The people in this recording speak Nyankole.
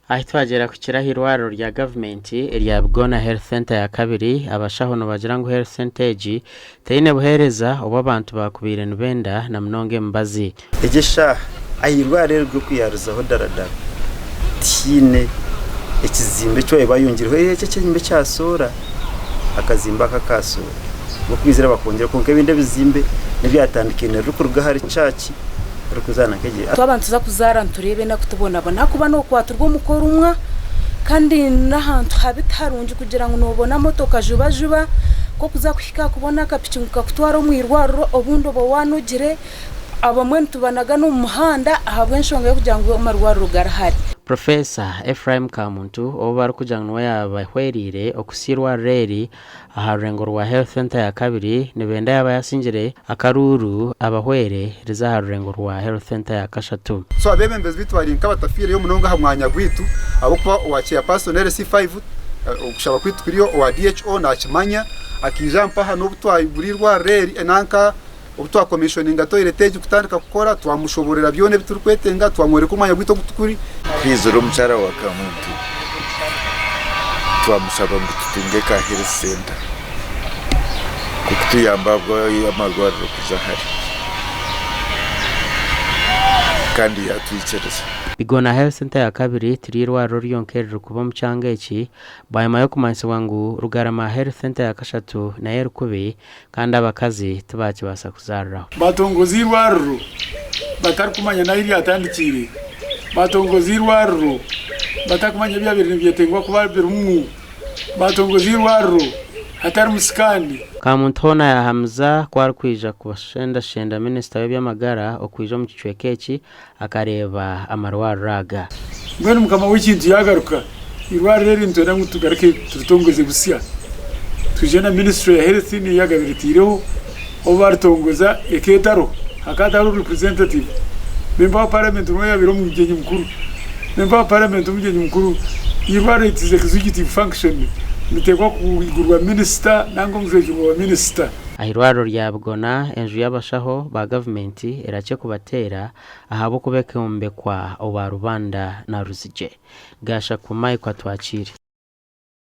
Ahi twagyera kuhikira aha irwariro rya gavumenti erya Bigona Health Centre ya kabiri, abashaho nibagira ngu health centre egi teine buheereza obu abantu baakubaire nibenda na munonga emibazi. Egi eshaaha aha irwariro eri ry'okwiharizaho daradara tihaine ekizimbe eki baabaire bayongyeireho eki ekizimbe ekya soora akazimbe aka aka soora ahabw'okuba bakongyera kwonka ebindi ebizimbe n'ebyatandikaine ririkuruga ahari church ririkuza na nk'egye. Twaba nituza kuzaara nitureeba enaku tubonabona ahakuba nokwatirwa omuka orumwa kandi n'ahantu habi tiharungi kugira ngu nobona motoka juba juba nk'okuza kuhika kubona akapiki ngu kakutware omu irwariro obundi oba wanogire. Abamwe nitubanagana omu muhanda ahabw'enshonga y'okugira ngu amarwariro gari hare. Professor Ephraim Kamuntu ou barikugira ngu niwe yaabahwereire okuhitsya eirwariro eri aha rurengo rwa Health Centre ya kabiri nibenda yaaba yasingire akaruuru abahwere rize aha rurengo rwa Health Centre ya kashatu. So abeebembezi baitu bari nk'abatafiireyo munonga aha mwanya gwaitu ahabw'okuba owa chairperson LC5 okushaba kwaitu kuriyo, owa DHO naakimanya akaija mpaha n'obu twagura eirwariro eri nanka Obu twakomishoninga toilet egi kutandika kukora, twamushoboorora byona ebi turikwetenga, twamworeka omwanya gwaitu ogu tukuri. Kwizire omukyara wa Kamuntu twamushaba ngu tutunge ka health center k'okutuyamba ahabw'amarwariro kuza hare kandi yatwikiriza. Bigona Health Centre ya kabiri tiri eirwariro ryonka eririkuba omu kyanga eki bwanyima y'okumanyisibwa ngu Rugarama Health Centre ya kashatu nayo erikubi kandi abakazi tibaakibaasa kuzaariraho. Batongoza eirwariro batarikumanya n'ahu ryatandikiire, batongoza eirwariro batarikumanya ebyabaire nibyetengwa kuba birimu, batongoza eirwariro hatarimu sikaani. Kamuntu hoona yaahamiza ku arikwija kubashendashenda minisita w'eby'amagara okwija omu kicweka eki akareeba amarwariro aga. Mbwenu Mukama w'ekintu yaagaruka, eirwariro eri nitwenda ngu tugaruke turitongoze busya. Twije na Ministry ya Health niyo yagabaire etaireho obu baaritongoza ekeetaro, hakaba hatariho representative. Member wa Parliament niwe yaabaire omugyenyi mukuru. Member wa Parliament omugyenyi mukuru, eirwariro it is executive function, niteekwa kwigurwa Minisita nanga omujwekyerwa wa Minisita. Aha irwariro rya Bigona, enju y'abashaho ba gavumenti erakye kubateera ahabw'okuba ekombekwa owa Rubanda na Ruzigye. Gashakwa Mike Atwakiire.